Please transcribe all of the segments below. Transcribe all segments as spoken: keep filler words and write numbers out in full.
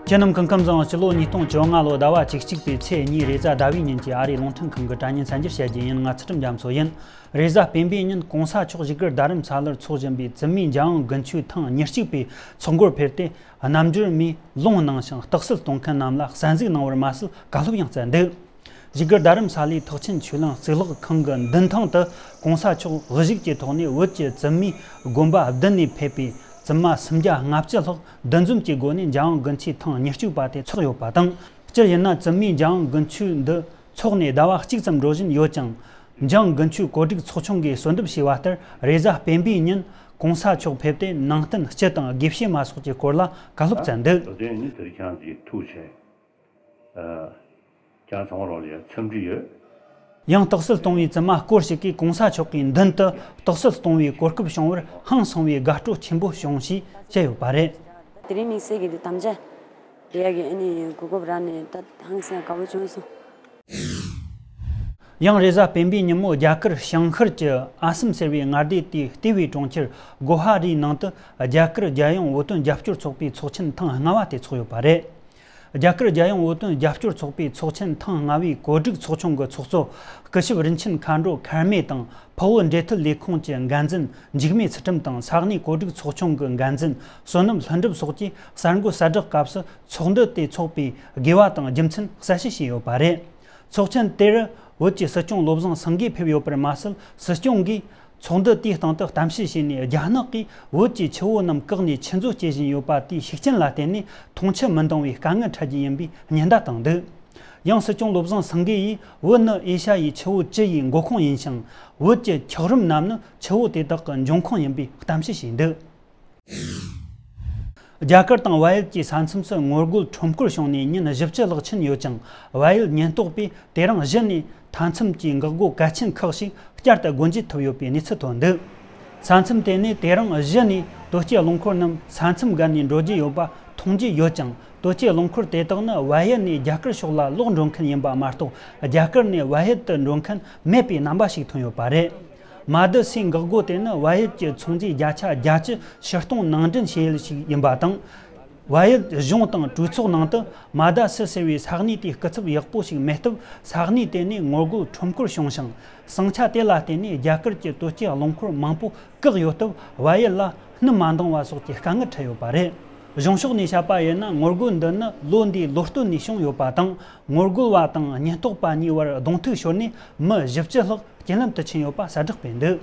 ཁྱེད་རྣམས་སྐུ་ཁམས་བཟང་། སྤྱི་ལོ་ཉིས་སྟོང་བཅོ་ལྔ་ལོ་ཟླ་བ་བཅུ་གཅིག་པའི་ཚེས་གཉིས་རེས་གཟའ་ཟླ་བའི་ཉིན་གྱི་ཨ་རིའི་རླུང་འཕྲིན་ཁང་གི་དྲ་བརྙན་གསར་འགྱུར་བཤད་རྒྱུ་ཡིན། ང་ཚུལ་ཁྲིམས་རྒྱ་མཚོ་ཡིན། རེས་གཟའ་སྤེན་པའི་ཉིན་གོང་ས་མཆོག་བཞུགས་སྒར་རྡ་རམ་ས་ལར་འཚོགས་བཞིན་པའི་བཙུན་མའི་འཇམ་དབྱངས་དགུན་ཆོས་ཐེངས་ཉེར་གཅིག་པའི་ཚོགས་འཁོར་ཕེབས་ཏེ། རྣམ་འགྱུར་མེད་ལུང་གནང་ཞིང་རྟགས་གསལ་གཏོང་མཁན་རྣམས་ལ་གསན་གཟིགས་གནང་བར་མ་ཟད་བཀའ་སློབ་ཡང་སྩལ་འདུག། བཞུགས་སྒར་རྡ་རམ་ས་ལའི་ཐེག་ཆེན་ཆོས་གླིང་གཙུག་ལག་ཁང་གི་མདུན་ཐང་དུ་གོང་ས་མཆོག་དབུ་བཞུགས་ཀྱི་ཐོག་ནས་བོད་ཀྱི་བཙུན་མའི་དགོན་པ་བདུན་ནས་ཕེབས་པའི་བཙུན་མ་སུམ་བརྒྱ་ལྔ་བཅུ་ལྷག་འདུ་འཛོམས་ཀྱི་སྒོ་ནས་འཇམ་དབྱངས་དགུན་ཆོས་ཐེངས་ཉེར་གཅིག་པ་དེ་འཚོགས་ཡོད་པ་དང་། སྤྱིར་ཡིན་ན་བཙུན་མའི་འཇམ་དབྱངས་དགུན་ཆོས་འདི་འཚོགས་ནས་ཟླ་བ་གཅིག་ཙམ་འགྲོ་བཞིན་ཡོད་ཀྱང་། འཇམ་དབྱངས་དགུན་ཆོས་གོ་སྒྲིག་ཚོགས་ཆུང་གིས་གསོལ་འདེབས་བྱས་པ་ལྟར། རེས་གཟའ་སྤེན་པའི་ཉིན་གོང་ས་མཆོག་ཕེབས་ཏེ་ནང་བསྟན་སྤྱི་དང་དགེ་བཤེས་མ་སོགས་ཀྱི་སྐོར་ལ་བཀའ་སློབ་སྩལ་འདུག། དེ་ནི་དེར་ཁྱེད་རང་ཚོས་ཐུགས་ཆེ། ཨ། ཁྱེད་རང་ཚང་མ་ལོག་ལ་ཡང་འཚམས་འདྲི་ཡོད། ཡང་རྟགས་གསལ་གཏོང་བའི་བཙུན་མ་སྐོར་ཞིག་གིས་གོང་ས་མཆོག་གི་མདུན་དུ་རྟགས་གསལ་གཏོང་བའི་གོ་སྐབས་བྱུང་བར་ཧང་སངས་པའི་དགའ་སྤྲོ་ཆེན་པོ་བྱུང་ཞེས་བཤད་ཡོད་པ་རེད། དེ་རིང་དམིགས་བསལ་གྱི་དམ་བཅའ་དེ་ཡ་གི་ཨ་ནི་གོ་སྐབས་རག་ནས་ད་ཧང་སངས་དགའ་པོ་བྱུང་སོང་། ཡང་རེས་གཟའ་སྤེན་པའི་ཉིན་མོ་རྒྱ་གར་བྱང་ཤར་གྱི་ཨ་སམ་ཟེར་བའི་མངའ་སྡེ་དེའི་ལྟེ་བའི་གྲོང་ཁྱེར་གོ་ཧ་རིའི་ནང་དུ་རྒྱ་གར་རྒྱལ་ཡོངས་བོད་དོན་རྒྱབ་སྐྱོར་ཚོགས་པའི་ཚོགས་ཆེན་ཐེངས་ལྔ་བ་དེ་འཚོགས་ཡོད་པ་རེད། རྒྱ་གར་རྒྱལ་ཡོངས་བོད་དོན་རྒྱབ་སྐྱོར་ཚོགས་པའི་ཚོགས་ཆེན་ཐེངས་ལྔ་བའི་གོ་སྒྲིག་ཚོགས་ཆུང་གི་ཚོགས་གཙོ་སྐུ་ཞབས་རིན་ཆེན་མཁའ་འགྲོ་མཁར་རྨེ་དང་། འཕགས་བོད་འབྲེལ་མཐུད་ལས་ཁུངས་ཀྱི་འགན་འཛིན་འཇིགས་མེད་ཚུལ་ཁྲིམས་དང་། ས་གནས་གོ་སྒྲིག་ཚོགས་ཆུང་གི་འགན་འཛིན་བསོད་ནམས་ལྷུན་གྲུབ་སོགས་ཀྱིས་གསར་འགོད་གསལ་བསྒྲགས་སྐབས་སུ་ཚོགས་འདུ་དེ་འཚོགས་པའི་དགོས་པ་དང་རྒྱུ་མཚན་གསལ་བཤད་བྱས་ཡོད་པ་རེད། ཚོགས་ཆེན་དེར་བོད་ཀྱི་སྲིད་སྐྱོང་བློ་བཟང་སེང་གེ་ཕེབས་ཡོད་པར་མ་ཟད། སྲིད་སྐྱོང་གིས་ཚོགས་འདུ་དེའི་སྟེང་དུ་གཏམ་བཤད་བྱས་ནས། རྒྱ་ནག་གིས་བོད་ཀྱི་ཆུ་བོ་རྣམས་བཀག་ནས་ཆུ་མཛོད་བསྐྱེད་བཞིན་ཡོད་པ་དེའི་ཤུགས་རྐྱེན་ལ་བརྟེན་ནས་མཐོང་ཆུ་མི་འདང་བའི་དཀའ་ངལ་འཕྲད་རྒྱུ་ཡིན་པའི་ཉེན་བརྡ་བཏང་འདུག། ཡང་སྲིད་སྐྱོང་བློ་བཟང་སེང་གེ་ཡིས་བོད་ནི་ཨེ་ཤ་ཡའི་ཆུ་བོ་བཅུ་ཡི་མགོ་ཁུངས་ཡིན་ཞིང་། བོད་ཀྱི་འཁྱགས་རོམ་རྣམས་ནི་ཆུ་བོ་དེ་དག་གི་འབྱུང་ཁུངས་ཡིན་པའི་གཏམ་བཤད་བྱས་འདུག། རྒྱ་གར་དང་བལ་ཡུལ་གྱི་ས་མཚམས་སུ་ངོ་རྒོལ་ཁྲོམ་སྐོར་བྱུང་ནས་ཉིན་བཞི་བཅུ་ལྷག་ཕྱིན་ཡོད་ཀྱང་། བལ་ཡུལ་ཉེན་རྟོག་པས་དེ་རིང་གཞི་ནས་མཐའ་མཚམས་ཀྱི་འགག་སྒོ་གལ་ཆེན་ཁག་ཞིག་བསྐྱར་དུ་སྒོ་འབྱེད་ཐུབ་ཡོད་པའི་གནས་ཚུལ་ཐོན་འདུག། ས་མཚམས་དེ་ནས་དེ་རིང་གཞི་ནས་དོས་སྐྱེལ་རླངས་འཁོར་རྣམས་ས་མཚམས་བརྒལ་ནས་འགྲོ་རྒྱུ་ཡོད་པ་མཐོང་རྒྱུ་ཡོད་ཀྱང་། དོས་སྐྱེལ་རླངས་འཁོར་དེ་དག་ནི་བལ་ཡུལ་ནས་རྒྱ་གར་ཕྱོགས་ལ་ལོག་འགྲོ་མཁན་ཡིན་པ་མ་གཏོགས། རྒྱ་གར་ནས་བལ་ཡུལ་དུ་འགྲོ་མཁན་མེད་པའི་རྣམ་པ་ཞིག་ཐོན་ཡོད་པ་རེད། མ་དི་སིའི་འགག་སྒོ་དེ་ནི་བལ་ཡུལ་གྱི་ཚོང་རྫས་བརྒྱ་ཆ་བརྒྱད་ཅུ་ཕྱིར་གཏོང་ནང་འདྲེན་བྱེད་ཡུལ་ཞིག་ཡིན་པ་དང་། བལ་ཡུལ་གཞུང་དང་གྲོས་ཚོགས་ནང་དུ་མ་དི་སི་ཟེར་བའི་ས་གནས་དེའི་སྐུ་ཚབ་ཡག་པོ་ཞིག་མེད་སྟབས། ས་གནས་དེ་ནས་ངོ་རྒོལ་ཁྲོམ་སྐོར་བྱུང་ཞིང་། ཟིང་ཆ་དེ་ལ་བརྟེན་ནས་རྒྱ་གར་གྱི་དོས་སྐྱེལ་རླངས་འཁོར་མང་པོ་བཀག་ཡོད་སྟབས། བལ་ཡུལ་ལ་སྣུམ་མ་འདང་བ་སོགས་ཀྱི་དཀའ་ངལ་འཕྲད་ཡོད་པ་རེད། གཞུང་ཕྱོགས་ནས་བཤད་པ་ཡིན་ན། ངོ་རྒོལ་འདི་ནི་ལོ་འདིའི་ལོ་སྟོད་ནས་བྱུང་ཡོད་པ་དང་། ངོ་རྒོལ་བ་དང་ཉེན་རྟོག་པ་གཉིས་བར་གདོང་ཐུག་ཤོར་ནས་མི་བཞི་བཅུ་ལྷག་རྐྱེན་ལམ་དུ་ཕྱིན་ཡོད་པ་གསལ་བསྒྲགས་སྤེལ་འདུག།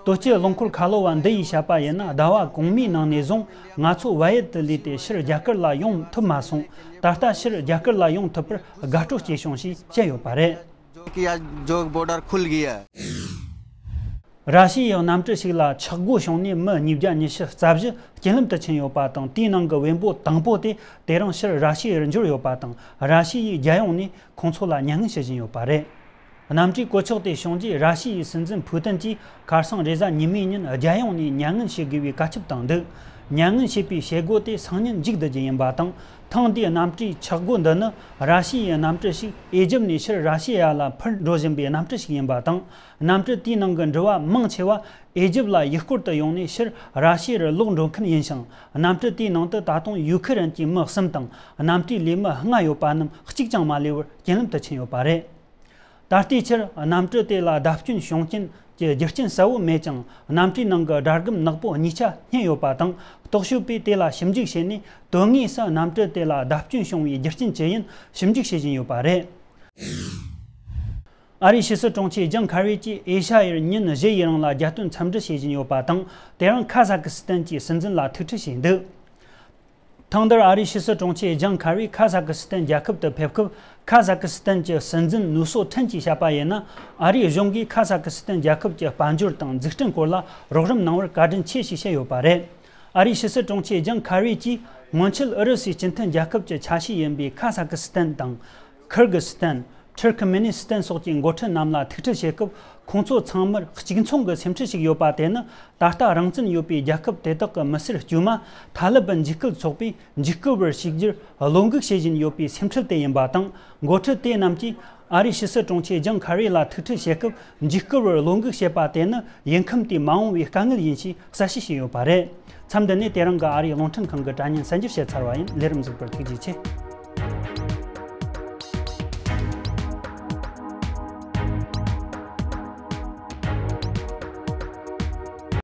དོས་སྐྱེལ་རླངས་འཁོར་ཁ་ལོ་བ་འདི་ཡིས་བཤད་པ་ཡིན་ན། ཟླ་བ་གོང་མའི་ནང་ནས་བཟུང་ང་ཚོ་བལ་ཡུལ་དུ་ལུས་ཏེ་ཕྱིར་རྒྱ་གར་ལ་ཡོང་ཐུབ་མ་སོང་། ད་ལྟ་ཕྱིར་རྒྱ་གར་ལ་ཡོང་ཐུབ་པར་དགའ་སྤྲོ་སྐྱེས་བྱུང་ཞེས་བཤད་ཡོད་པ་རེད། कि आज जो बॉर्डर खुल गया है। ར་ཤི་ཡའི་གནམ་གྲུ་ཞིག་ལ་ཆག་སྒོ་བྱུང་ནས་མི་ཉིས་བརྒྱ་ཉི་ཤུ་རྩ་བཞི་རྐྱེན་ལམ་དུ་ཕྱིན་ཡོད་པ་དང་། དེའི་ནང་གི་བེམ་པོ་དང་པོ་དེ་དེ་རིང་ཕྱིར་ར་ཤི་ཡར་འབྱོར་ཡོད་པ་དང་། ར་ཤི་ཡའི་རྒྱལ་ཡོངས་ནས་ཁོང་ཚོ་ལ་མྱ་ངན་བྱེད་བཞིན་ཡོད་པ་རེད། གནམ་གྲུའི་གོད་ཆག་དེ་བྱུང་རྗེས། ར་ཤི་ཡའི་སྲིད་འཛིན་ཕུའུ་ཏིན་གྱིས་ཁ་སང་རེས་གཟའ་ཉི་མའི་ཉིན་རྒྱལ་ཡོངས་ནས་མྱ་ངན་བྱེད་དགོས་པའི་བཀའ་ཁྱབ་བཏང་འདུག། མྱ་ངན་བྱེད་པའི་བྱེད་སྒོ་དེ་སང་ཉིན་མཇུག་བསྡུ་རྒྱུ་ཡིན་པ་དང་། ཐེངས་འདིའི་གནམ་གྲུའི་ཆག་སྒོ་འདི་ནི་ར་ཤི་ཡའི་གནམ་གྲུ་ཞིག་ཨེ་ཇིབ་ནས་ཕྱིར་ར་ཤི་ཡ་ལ་འཕུར་འགྲོ་བཞིན་པའི་གནམ་གྲུ་ཞིག་ཡིན་པ་དང་། གནམ་གྲུ་དེའི་ནང་གི་འགྲུལ་བ་མང་ཆེ་བ་ཨེ་ཇིབ་ལ་ཡུལ་སྐོར་དུ་ཡོང་ནས་ཕྱིར་ར་ཤི་ཡར་ལོག་འགྲོ་མཁན་ཡིན་ཞིང་། གནམ་གྲུ་དེའི་ནང་དུ་ད་དུང་ཡུ་ཁི་རན་གྱི་མི་གསུམ་དང་། གནམ་གྲུའི་ལས་མི་ལྔ་ཡོད་པ་རྣམས་གཅིག་ཀྱང་མ་ལུས་པར་རྐྱེན་ལམ་དུ་ཕྱིན་ཡོད་པ་རེད། ད་ལྟའི་ཆར་གནམ་གྲུ་དེ་ལ་བརྡབ་སྐྱོན་བྱུང་རྐྱེན་གྱི་རྒྱུ་རྐྱེན་གསལ་བོ་མེད་ཀྱང་། གནམ་གྲུའི་ནང་གི་སྒྲ་སྒམ་ནག་པོ་གཉིས་ཆ་རྙེད་ཡོད་པ་དང་། རྟོག་ཞིབ་པས་དེ་ལ་ཞིབ་འཇུག་བྱས་ནས། དོན་དངོས་སུ་གནམ་གྲུ་དེ་ལ་བརྡབ་སྐྱོན་བྱུང་བའི་རྒྱུ་རྐྱེན་ཅི་ཡིན་ཞིབ་འཇུག་བྱེད་བཞིན་ཡོད་པ་རེད། ཨ་རིའི་ཕྱི་སྲིད་དྲུང་ཆེ་ཇོན་ཁ་རི་གྱིས་ཨེ་ཤ་ཡར་ཉིན་བཞི་ཡི་རིང་ལ་རྒྱལ་དོན་འཚམས་འདྲི་བྱེད་བཞིན་ཡོད་པ་དང་། དེ་རིང་ཁ་ཟ་ཁི་སི་ཐན་གྱི་སྲིད་འཛིན་ལ་ཐུག་འཕྲད་བྱས་འདུག། ཐེངས་འདིར་ཨ་རིའི་ཕྱི་སྲིད་དྲུང་ཆེ་ཇོན་ཁ་རི་ཁ་ཟ་ཁི་སི་ཐན་རྒྱལ་ཁབ་ཏུ་ཕེབས་སྐབས། ཁ་ཟ་ཁི་སི་ཐན་གྱི་སྲིད་འཛིན་ནུ་སོ་ཁྲིན་གྱིས་བཤད་པ་ཡིན་ན། ཨ་རིའི་གཞུང་གིས་ཁ་ཟ་ཁི་སི་ཐན་རྒྱལ་ཁབ་ཀྱི་དཔལ་འབྱོར་དང་འཛུགས་སྐྲུན་སྐོར་ལ་རོགས་རམ་གནང་བར་བཀའ་དྲིན་ཆེ་ཞེས་བཤད་ཡོད་པ་རེད། ཨ་རིའི་ཕྱི་སྲིད་དྲུང་ཆེ་ཇོན་ཁ་རི་གྱིས་སྔོན་ཆད་ཨུ་རུ་སུའི་སྤྱི་མཐུན་རྒྱལ་ཁབ་ཀྱི་ཆ་ཤས་ཡིན་པའི་ཁ་ཟ་ཁི་སི་ཐན་དང་། ཁིར་གི་སི་ཐན། ཐུར་ཁི་མི་ནི་སི་ཐན་སོགས་ཀྱི་འགོ་ཁྲིད་རྣམས་ལ་ཐུག་འཕྲད་བྱེད་སྐབས། ཁོང་ཚོ་ཚང་མར་གཅིག་མཚུངས་ཀྱི་སེམས་ཁྲལ་ཞིག་ཡོད་པ་དེ་ནི། ད་ལྟ་རང་བཙན་ཡོད་པའི་རྒྱལ་ཁབ་དེ་དག་གི་མི་སེར་དཀྱུས་མ་ཐ་ལི་བན་འཇིགས་སྐུལ་ཚོགས་པས་འཇིགས་སྐུལ་བར་ཞུགས་རྒྱུར་བློ་འགུག་བྱེད་བཞིན་ཡོད་པའི་སེམས་ཁྲལ་དེ་ཡིན་པ་དང་། འགོ་ཁྲིད་དེ་རྣམས་ཀྱིས་ཨ་རིའི་ཕྱི་སྲིད་དྲུང་ཆེ་ཇོན་ཁ་རི་ལ་ཐུག་འཕྲད་བྱེད་སྐབས། འཇིགས་སྐུལ་བར་བློ་འགུག་བྱེད་པ་དེ་ནི་ཡུལ་ཁམས་དེའི་མ་འོངས་པའི་དཀའ་ངལ་ཡིན་ཞེས་གསལ་བཤད་བྱས་ཡོད་པ་རེད། མཚམས་འདི་ནས་དེ་རིང་གི་ཨ་རིའི་རླུང་འཕྲིན་ཁང་གི་དྲ་བརྙན་གསན་རྒྱུ་བྱས་ཚར་བ་ཡིན། ལས་རིམ་གཟིགས་པར་ཐུགས་རྗེ་ཆེ།